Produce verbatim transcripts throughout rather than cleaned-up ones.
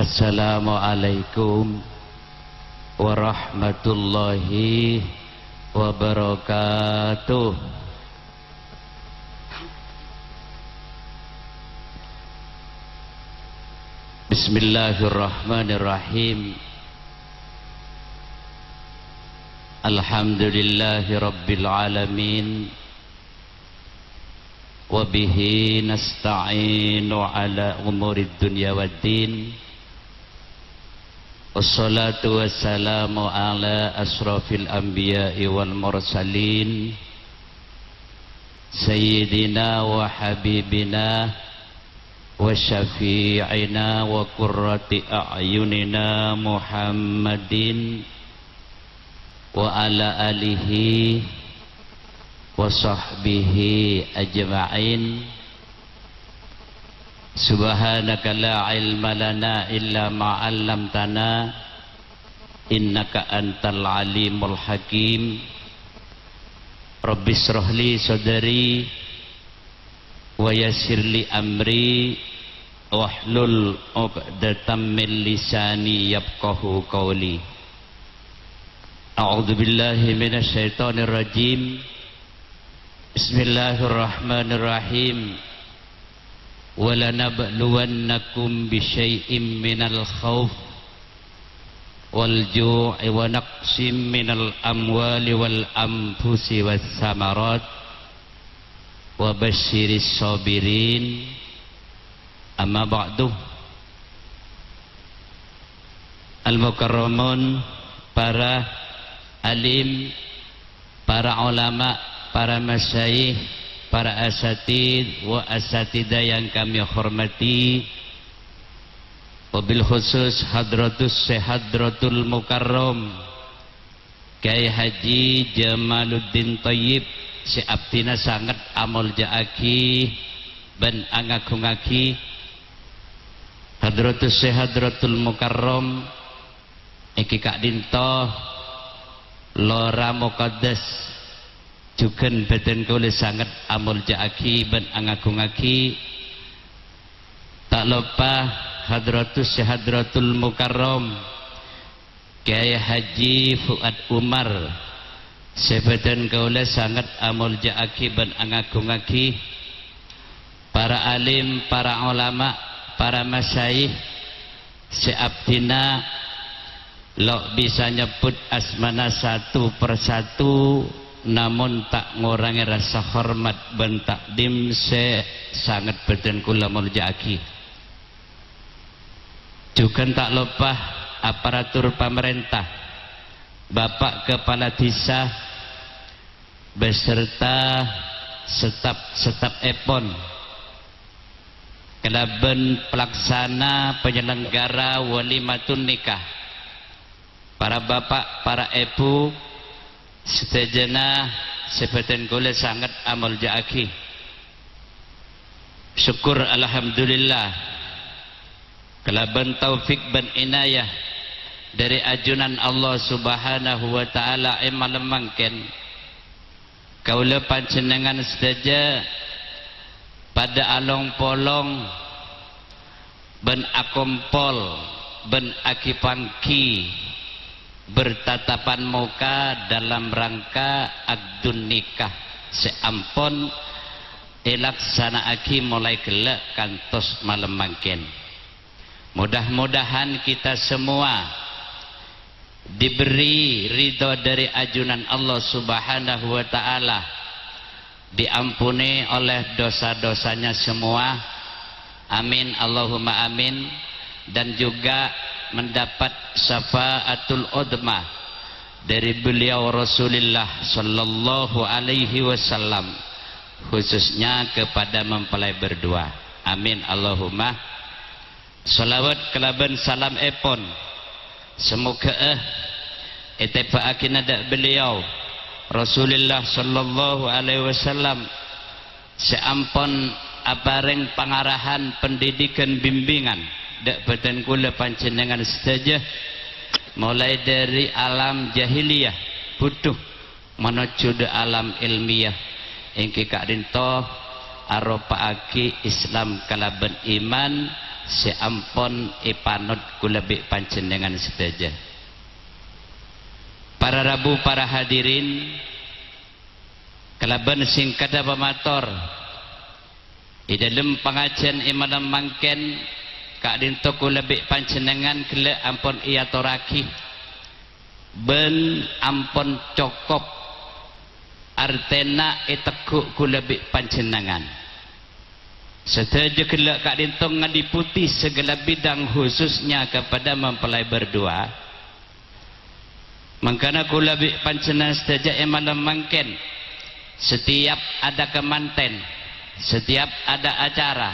Assalamualaikum warahmatullahi wabarakatuh. Bismillahirrahmanirrahim. Alhamdulillahirabbil alamin. Wa bihi nasta'inu ala umurid dunya waddin. Wassalatu wassalamu ala asyrafil anbiya'i wal mursalin, sayyidina wa habibina wa syafi'ina wa qurrati a'yunina Muhammadin wa ala alihi wa sahbihi ajma'in. Subhanaka la ilma lana illa ma 'allamtana, innaka antal alimul hakim. Rabbi israh li sadri wa yassir li amri wahlul 'uqdatam min lisani yafqahu qawli. A'udzu billahi minasy syaithanir rajim. Bismillahirrahmanirrahim. Wa lanabluwannakum bisyai'im minal khauf wal ju'i wa naqsim minal amwali wal anfusi was samarat. Wa basyiris sabirin. Amma ba'du. Al-mukarramun, para alim, para ulama, para masyayikh, para asatidz wa asatidzah yang kami hormati, wabil khusus Hadratus Syekh Hadratul Mukarram Kyai Haji Jamaluddin Thayyib sè abdhina sanget amolja'aghi bân angagungaghi. Hadratus Syekh Hadratul Mukarram èngghi ka'dinto Lora Muqaddas, jhughân bhâdhân kaulâ sanget amolja'aghi bân angagungaghi. Ta' loppa Hadratus Syekh Hadratul Mukarram Kyai Haji Fuad Umar, sè bhâdhân kaulâ sanget amolja'aghi bân angagungaghi, para alim, para ulama, para masyayikh, sè abdhina lo' bisa nyebbhut asmana satu per satu, namon ta' ngorangè rasa hormat bân ta'dhim sè sanget bhâdhân kaulâ molja'aghi. Jhughân ta' loppa aparatur pamarènta, Bapak Kepala Dhisa, beserta staf-staf èpon, kalabân pelaksana penyelenggara walimatun nikah, para bapak, para èbhu, sadhâjâna sè bhâdhân kaulâ sanget amolja'aghi. Syukur, alhamdulillah, kalabân taufik bân inayah dhâri ajunan Allah Subhanahu wa Ta'ala è malem mangkèn, kaulâ panjhennengngan sadhâjâ padâ along-polong bân akompol bân aghi-pangghi bertatapan muka dalam rangka akdun nikah sè ampon èlaksana'aghi molaè ghellâ' kantos malem mangkèn. Mudah-mudahan kita semua diberi ridho dari ajunan Allah Subhanahu wa Ta'ala, diampuni oleh dosa-dosanya semua. Amin, Allahumma amin. Dan juga mendapat syafaatul udhma dari beliau Rasulullah sallallahu alaihi wasallam, khususnya kepada mempelai berdua. Amin, Allahumma. Shalawat kalabân salam èpon, samoghâ'â ètèbâ'âghina dâ' beliau, Rasulullah sallallahu alaihi wasallam, sè ampon aparèng pangarahan, pendidikan, bimbingan dâ' bhâdhân kaulâ panjhennengngan sadhâjâ, molaè dhâri alam jahiliyah budhu, manoju dâ' alam ilmiyah, èngghi ka'dinto aropa'aghi Islam kalabân iman, sè ampon èpanot kaulâ bi' panjhennengngan sadhâjâ. Para rabu, para hadirin, kalabân sèngkaddhâ pamator, è dhâlem pangajiyân è malem mangkèn, ka'dinto kaulâ bi' panjhennengngan ghellâ' ampon èatorraghi bân ampon cokop artèna ètegghu' kaulâ bi' panjhennengngan. Sadhâjâ ghellâ' ka'dinto ngaliputi segala bidang, khususnya kepada mempelai berdua. Mangkana kaulâ bi' panjhennengngan sadhâjâ è malem mangkèn, setiap ada kemantèn, setiap ada acara,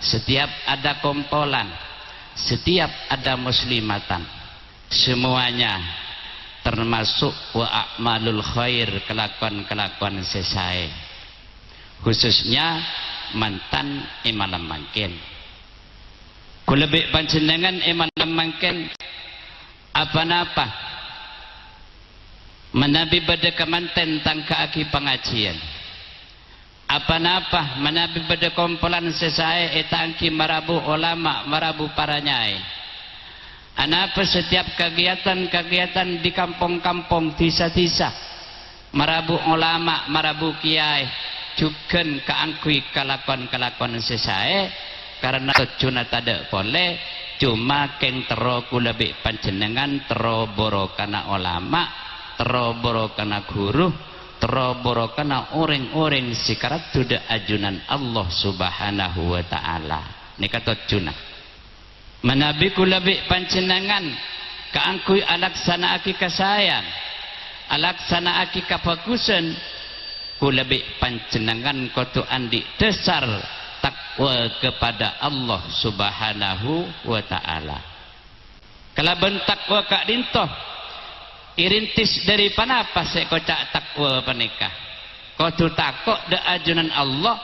setiap ada kompolan, setiap ada muslimatan, semuanya termasuk wa a'malul khair, kalakowan-kalakowan sè saè, khususnya mantan è malem mangkèn. Kaulâ bi' panjhennengngan è malem mangkèn, apa-napa manabi bâdâ kemantèn tangghâ'aghi pangajiyân. Apa-napa manabi bâdâ kompolan sè saè ètanggi marabu olama, marabu para nyaè. Anapa setiap kegiatan-kegiatan di kampong-kampong, dhisa-dhisa, marabu olama, marabu kiyaè, jhughân kaangghuy kalakowan-kalakowan sè saè, karana tojjhuna tadâ' polè, coma kèng terro kaulâ bi' panjhennengngan, terro barokana olama, terro barokana ghuru, terro barokana orèng-orèng sè karaddhudhâ ajunan Allah Subhanahu wa Ta'ala. Nèka tojjhuna. Manabi kaulâ bi' panjhennengngan kaangghuy alaksana'aghi kasaèyan, alaksana'aghi kabhâghusân, kaulâ bi' panjhennengngan kodhu andi' dhâsar takwa kepada Allah Subhanahu wa Ta'ala. Kalabân takwa ka'dinto èrintis dhâri ponapa sè èkoca' takwa panèka. Kodhu tako' dhâ' ajunan Allah,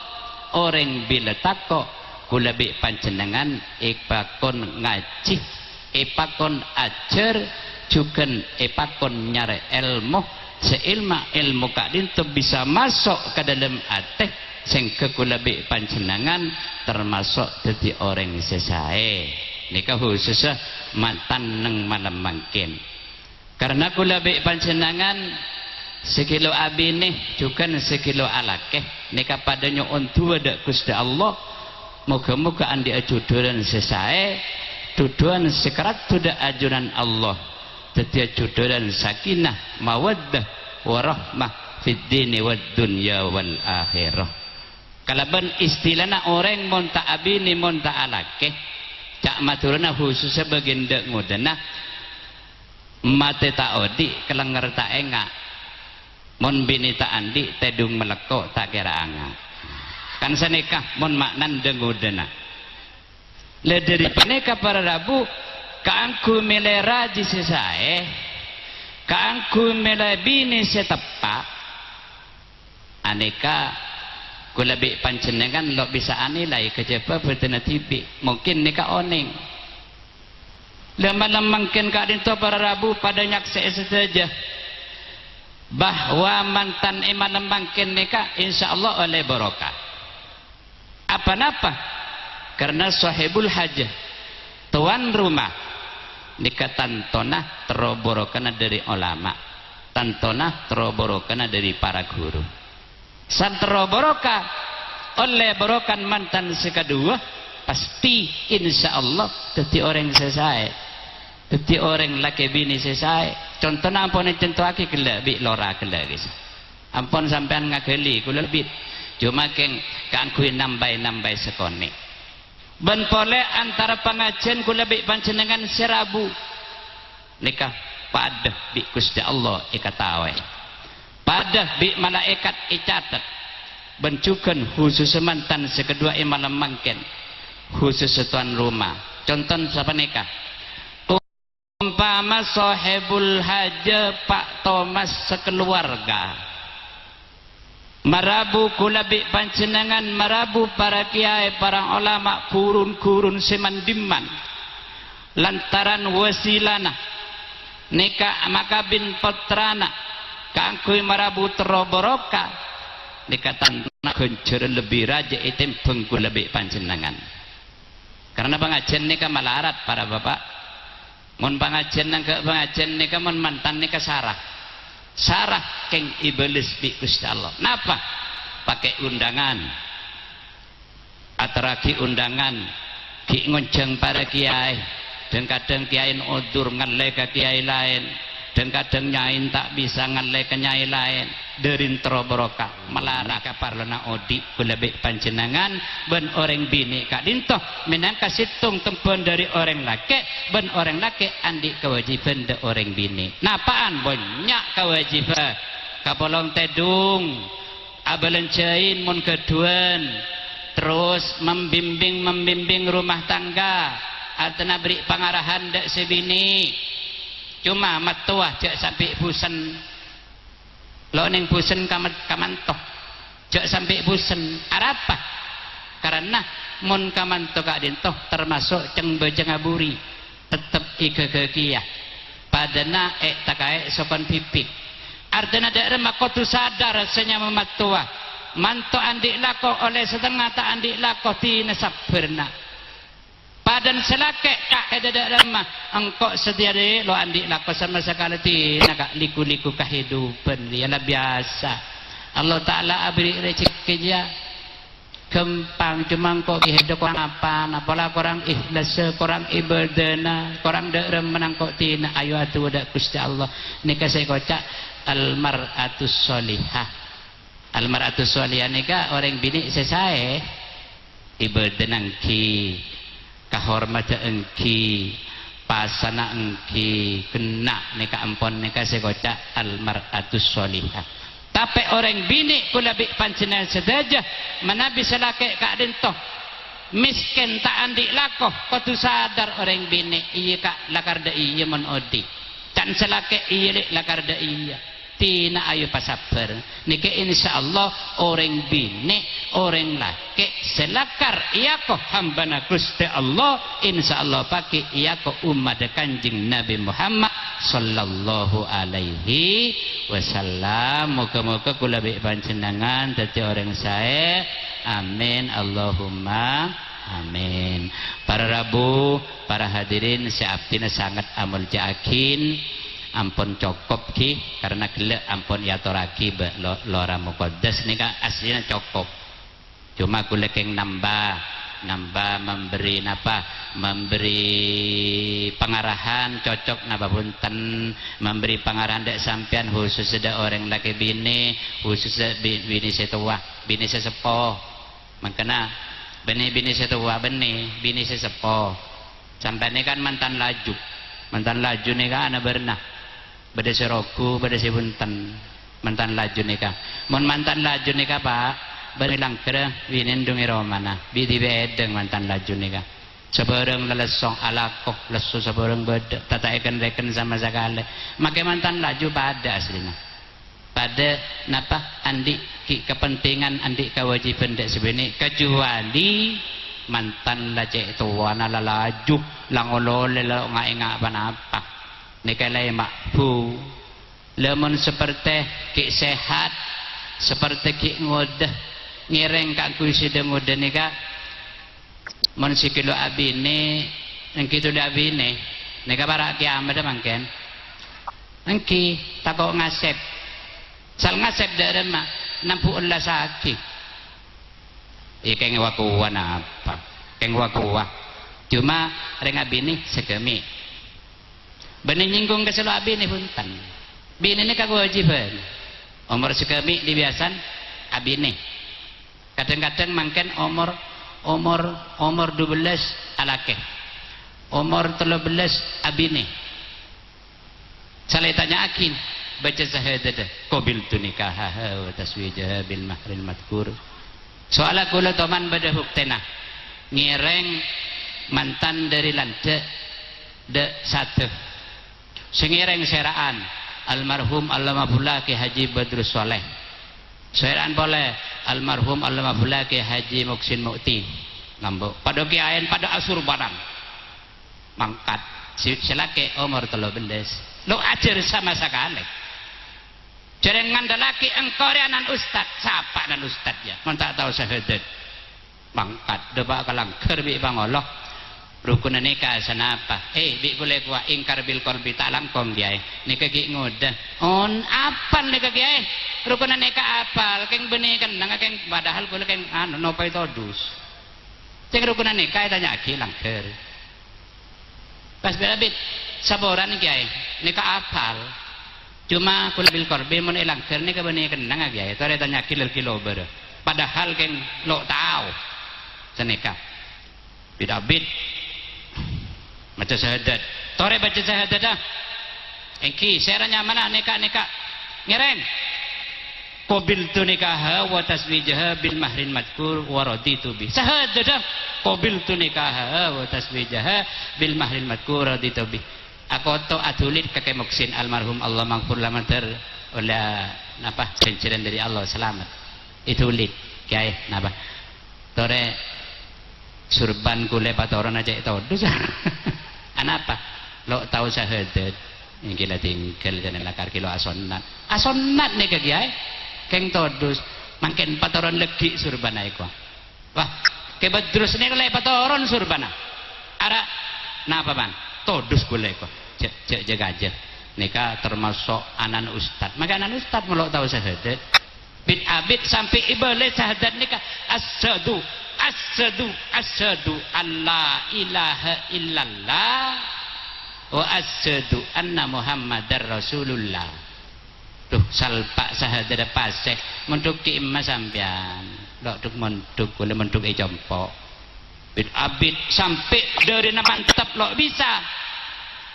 orèng bilâ tako', kaulâ bi' panjhennengngan èpakon ngajhi, èpakon ajhâr, jhughân èpakon nyarè èlmo, sè èlma-èlmo ka'dinto bisa maso' ka dhâlem atè, sèngghâ kaulâ bi' panjhennengngan tamaso' dhâddhi orèng sè saè. Nèka khusussa mantan neng malem mangkèn. Karana kaulâ bi' panjhennengngan sè ghilo abinè, jhughân sè ghilo alakè, nèka padâ nyo'on du'a dhâ' Ghustè Allah, moghâ-moghâ andi'â jhudhuwân sè saè, jhudhuwân sè karaddhu dhâ' ajunan Allah, dhâddhiyâ jhudhuwân sakinah, mawaddah, warahmah fid dini wad dunya wal akhirah. Kalabân istilana orèng mon ta' abinè, mon ta' alakè, ca' Madhurâna khusussa bâgiyân dhâ' ngodâna, matè ta' odi', kalènger ta' enga'. Mon binè ta' andi', tèdung malèkko' ta' kèra anga'. Kan sanèka mon ma'nana dhâ' ngodâna. La dhâri panèka para rabu, kaangghuy mèlè rajhi sè saè, kaangghuy mèlè binè sè teppa', anèka kaulâ bi' panjhennengngan lo' bisa anilai kajhâbhâ bhâdhânna dhibi'. Mungkin nèka onèng. La malem mangkèn ka'dinto para rabu padâ nyaksè'è sadhâjâ bahwa mantan è malem mangkèn nèka insyaallah ollè barokah. Apa-napa? Karena sohibul hajah, tuan rumah, nèka tantona terro barokana dhâri olama, tantona terro barokana dhâri para ghuru. San terro barokah, ollè barokan mantan sè kaduwâ, pastè insyaallah dhâddhi orèng sè saè. Dhâddhi orèng lakè binè sè saè. Contona ampon ècontowaghi ghellâ' bi' lora ghellâ' ghi. Ampon sampèyan ngaghâli, kaulâ bi'. Coma kèng kaangghuy nambâi-nambâi sakonè'. Bân polè antara pangajiyân kaulâ bi' panjhennengngan sè rabu. Nèka padâ bi' Ghustè Allah èkataowè. Padâ bi' malaèkat ècatet. Bân jhughân khusussa mantan sè kaduwâ è malem mangkèn. Khusussa tuan rumah. Contona sapanèka. Ompama sohibul hajah Pa' Tomas sakalowarga. Marabu kaulâ bi' panjhennengngan, marabu para kiyaè, para olama, ghurun-ghurun sè man-dimman. Lantaran wasilana nèka makabin pottrana kaangghuy marabu terro barokah, nèka tantona ghânjhârân lebbi rajâ ètèmbhâng kaulâ bi' panjhennengngan. Karena pangajiyân nèka malarat, para bapa'. Mon pangajiyân nangghâ' pangajiyân nèka, mon mantan nèka sara. Sara kèng èbâles bi' Ghustè Allah. Napa? Pakè undangan. Aterraghi undangan. Ghi' ngonjhâng para kèyaè. Dhâng-kadhâng kèyaèna odur ngallè ka kèyaè laèn. Dhâng-kadhâng nyaèna ta' bisa ngallè ka nyaè laèn. Dhâri entro bâroka. Malarat. Nèka parlona odi' kaulâ bi' panjhennengngan bân orèng binè' ka'dinto mènangka sèttong tembhân dhâri orèng lakè', bân orèng lakè' andi' kawâjibhân dhâ' orèng binè'. Napa'an? Bânnya' kawâjibhân. Kapolong tèdung, abâlânjhâi mon ghâdhuwân, terros mambimbing-mambimbing rumah tangga, artèna bherri' pangarahan dhâ' sè binè'. Coma mattowa jhâ' sampè' busen. Lo' nèng busen ka met-, ka manto. Jhâ' sampè' busen. Arapa? Karana mon ka manto ka'dinto tamaso' ceng-bâceng abhuri. Tettep èghâghâ kèya. Padâna è' takaè' sokon bibit. Artèna dhâ' remma kodhu sadar sè nyama mattowa. Manto andi' lako ollè satengnga ta' andi' lako, dinah sabbhâr, na'. Padâna sè lakè' ka' è dhâ' remma, engko' satèya dhi' lo' andi' lako sama sakalè, dinah ka' liku-liku kahidupan, ya la biyasa. Allah Ta'ala abherri' rejhekkè jiyâ ghâmpang, coma engko' ghi' hèdhâ korang apa, pola korang ihlassa, korang ibâdâna, korang dhâ' remma engko' dinah, ayo adu'a dhâ' Ghustè Allah. Nèka sè èkoca' al-mar'atus sholihah. Al-mar'atus sholihah nèka orèng binè' sè saè, ibâdâna ènggi, kahormadhâ ènggi, pasana ènggi, ghenna' nèka ampon, nèka sè èkoca' al-mar'atus sholihah. Tapè orèng binè' kaulâ bi' panjhennengngan sadhâjâ, manabi sè lakè' ka'dinto mèskèn ta' andi' lako, kodhu sadar orèng binè', iyâ ka' lakar dhâ' iyâ mon odi'. Can sè lakè' iyâ lè' lakar dhâ' iyâ. Dinah ayo pasabbhâr. Nèka insyaallah orèng binè', orèng lakè' sè lakar èako hambâna Ghustè Allah, insyaallah paghi èako ommaddhâ Kanjeng Nabi Muhammad sallallahu alaihi wasallam. Moga-moga kaulâ bi' panjhennengngan dhâddhi orèng saè. Amin, Allahumma amin. Para rabu, para hadirin sè abdhina sanget amoljâ'aghin, ampon cokop ghi, karena ghellâ' ampon èatorraghi bâ-, lo-, lora moqaddas nèka asllina cokop. Coma kaulâ kèng nambâ, nambâ memberi napa? Memberi pangarahan cocok napa bhunten, memberi pangarahan dhâ' sampèyan khusus dhâ' orèng lakè binè, khusus dhâ' bi-, binè sè towa, binè sè seppo. Mangkana, bânnè binè sè towa, bânnè binè sè seppo. Sampèyan nèka kan mantan laju. Mantan laju nèka ana bârna. Bâdâ sè rogu, bâdâ sè bhunten. Mantan laju nèka. Mon mantan laju nèka, Pa', bânnè langghâr, binè èndung è romana. Bi' dhibi' èdhâng mantan laju nèka. Sabârâng lalèsso alako, lesso sabârâng bâdâ, ta' ta' èken-rèken sama sakalè. Makè mantan laju padâ asllina. Padâ napa? Andi' ghi' kapentingan, andi' kawâjibhân dhâ' sè binè', kacuali mantan la cè' towana la laju, la ngololè la nga'-enga' pa-napa. Nèka la èma'bu. La mon saperte ghi' sehat, saperte ghi' ngodâ, ngèrèng kaangghuy sè dâ-ngodâ nèka, mon sè kèlo abinè, èngghi tolè abinè, nèka para' kèyamadhâ mangkèn. Èngghi, tako' ngasèp. Sal ngasèp dhâ' remma, nambu ellasaghi. Iyâ, kèng wa-kowa napa? Kèng wa-kowa. Coma rèng abinè sagâmè'. Bânnè nyènggung ka sè lo' abinè, bhunten. Binè nèka kawâjibhân. Omor sagâmè' dhibiasan abinè. Kadhâng-kadhâng mangkèn omor, omor, omor dubellâs alakè. Omor tello bellâs abinè. Sala ètanya'aghi, bâca sahadadhâ, "Qabiltu nikahaha wa tazwijaha bil mahril madzkur." Soalla kaulâ toman bâdâ buktèna. Ngèrèng mantan dhâri landhâ' dhâ' sadhâ. Sè ngèrèng sèra'an, almarhum Allamapulla Kè Haji Badrus Shaleh. Sèra'an polè, almarhum Allamapulla Kè Haji Muksin Mukti. Ngambu'. Padâ kèyaèn, padâ asurbanan. Mangkat. Sè, sè lakè' omor tello bellâs. Lo' ajhâr sama sakalè. Jhâreng ngandellaghi engko' rèya nan ustad. Sapa nan ustad, yâ? Mon ta' tao sahadhât. Mangkat. Dâpa' ka langghâr bi' pangolo. Rukunna nèka sanapa? Eh, bi' ghulâ kowa ingkar bil qalbi ta' langkong, Kèyaè. Nèka ghi' ngodâ. On, apal nèka, Kèyaè. Rukunna nèka apal, kèng bânnè kennengnga, kèng padahal ghulâ kèng, anu, nopa'è todus. Sèng rukunna nèka ètanya'aghi langghâr. Pas bâlâ bit, saporana, Kèyaè. Nèka apal. Coma ghulâ bil qalbi mon èlangghâr nèka bânnè kennengnga, Kèyaè. Torè tanya'aghi lèr-ghilobârâ. Padahal kèng lo' tao. Sanèka. Bit-abit. Maca syahadat. Torè baca syahadat, ah. Èngghi, sèra nyamana nèka-nèka. Ngèrèng. Qabiltu nikaha wa tazwijaha bil mahril madzkur wa raditu bi. Syahadat, ah. Qabiltu nikaha wa tazwijaha bil mahril madzkur wa raditu bi. Akoto adulit ka Kè Muksin almarhum, Allah maghfur lahu madhâr, ollè napa, ghânjhârân dâri Allah, salamet. Idulit, Kèyaè, napa? Torè surban ghulâ patoronna cè' todus. Anapa? Lo' tao syahadat. Èngghi la tinggal jhâ' lakar ghi' lo' asonnat. Asonnat nèka, Kèyaè. Kèng todus. Mangkèn patoron lèghi' surbanna èko. Wah, Kè Badrus nèka la èpatoron surbana. Ara, napa, Man? Todus ghulâ èko. Jhâ', jhâ', jhâ' ghâjâ. Nèka tamaso' ana'na ustad. Maka ana'na ustad molo tao syahadat. Bit-abit sampè' èbâlâ syahadat nèka, "Asyhadu, asyhadu, asyhadu an la ilaha illallah wa asyhadu anna Muhammadar Rasulullah." Dhu, salpa' sahadârâ pasè, mondhuk ghi' emma sampèyan. Lo' dhuk mondhuk, ghulâ mondhuk è compo'. Bit-abit sampè' dârina mantep lo' bisa.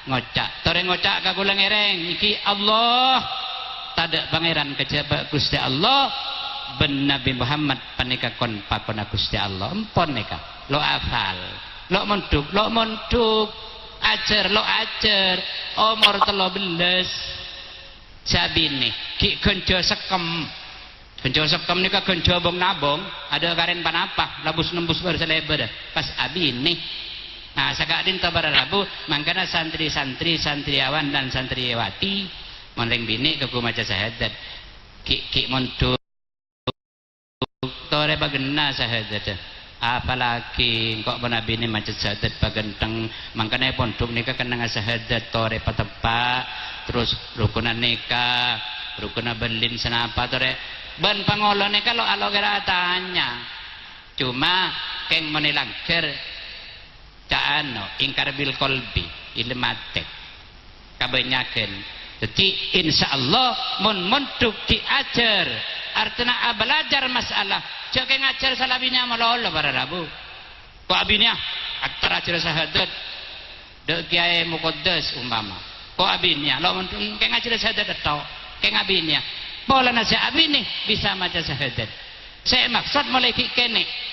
Ngoca', torè ngoca' ka ghulâ ngèrèng, "Èngghi Allah, tadâ' pangèran kajhâbhâ' Ghustè Allah, bân Nabbhi Muhammad panèka kon-pakonna Ghustè Allah." Empon nèka, lo' afal. Lo' mondhuk, lo' mondhuk. Ajhâr, lo' ajhâr. Omor tello bellâs. Sè abinè, ghi' ghânjhâ sekkem. Ghânjhâ sekkem nèka ghânjhâ bong-nabong, adâ' karèn panapa, labus-nembus bâr salèbârâ, pas abinè. Nah, saka'dinto para rabu, mangkana santri-santri, santriawan dan santriwati, mon rèng binè' kaangghuy maca syahadat. Ghi', ghi' mondhuk. Torè paghenna sahadatta. Apalagi engko' ponapa binè maca sahadat paghântheng, mangkana è pondhuk nèka kennengnga sahadat torè pateppa', terros rukunna nèka, rukunna bellin sanapa torè, bân pangolo nèka lo'-alo' kèra atanya. Coma kèng mon è langghâr, Ca' ano, ingkar bil qalbi, ilè matè. Kabânnya'an. Dhâddhi, insyaallah, mon mondhuk ghi' ajhâr, artèna abâlâjhâr masalah, jhâ' kèng ajhâr sala binèya malolo para rabu. Ko' abinèya, attar ajhâr sahadat, dâ' Kèyaè Mukoddas umpama. Ko' abinèya, lo' mondhuk kèng ajhâr sahadat tao, kèng abinèya. Polana sè abinè bisa maca sahadat. Sè èmaksod molaè ghi' kènè'.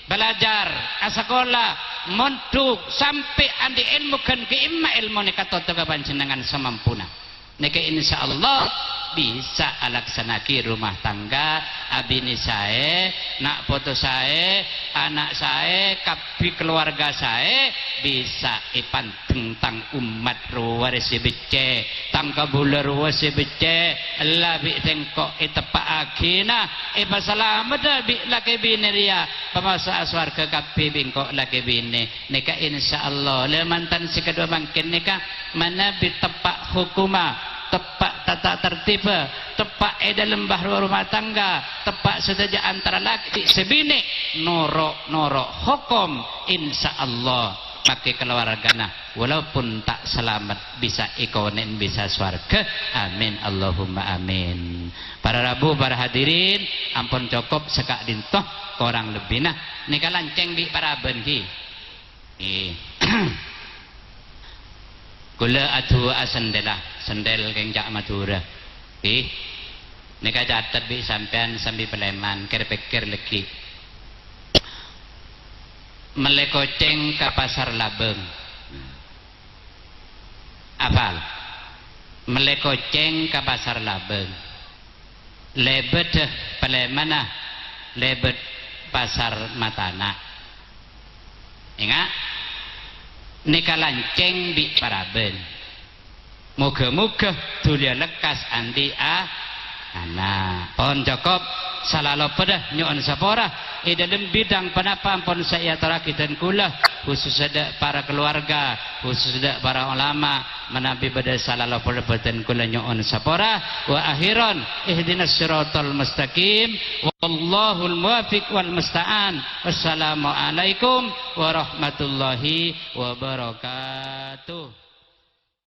Bâlâjhâr, asakola, mondhuk, sampè' andi' èlmo ghân ghi' emma èlmo nèka totto' ka panjhennengngan samampuna. Nèka insyaallah bisa alaksana'aghi rumah tangga, abinè saè, na' poto saè, ana' saè, kabbhi kalowarga saè, bisa èpan- tentang ommat rowa rè sè beccè', tang kabulâ rowa sè beccè', ella bi' sèngko' èteppa'aghina, èpasalameddhâ bi' lakè binè rèya, pamaso'a sowarghâ kabbhi bi' engko' lakè binè. Nèka insyaallah, la mantan sè kaduwâ mangkèn nèka manabi teppa' hokomma, teppa' tata tertibhâ, teppa' è dâlem bahru rumah tangga, teppa' sadhâjâ antara lakè sè binè, noro', noro' hokom, insyaallah. Makè kalowargana, walaupun ta' salamet, bisa èkonè'è bisa sowarghâ. Amin, Allahumma amin. Para rabu, para hadirin, ampon cokop saka'dinto korang lebbina. Nèka lancèng bi' parabân, ghi. Ghi. Kaulâ adu'a sandhella, sandhel kèng ca' Madhurâ. Ghi. Nèka catet bi' sampèyan sambi palèman, kèr-pèkkèr lèghi. Mellè kocèng ka Pasar Labâng. Apal? Mellè kocèng ka Pasar Labâng. Lèbât, palèmana lèbât Pasar Matana. Ènga', nèka lancèng bi' parabân. Moghâ-moghâ dhuliyâ lekkas andi' a-, ana'. Pon cokop. Sala loppada nyo'on sapora è dâlem bidhâng ponapa ampon sè èatorraghi dân kaulâ, khusus dâ' para kaluwarga, khusus dâ' para olama, manabi bâdâ sala loppada dân kaulâ nyo'on sapora. Wa akhiran, ihdinas siratal mustaqim. Wallahul muwaffiq wal musta'an. Wassalamualaikum warahmatullahi wabarakatuh.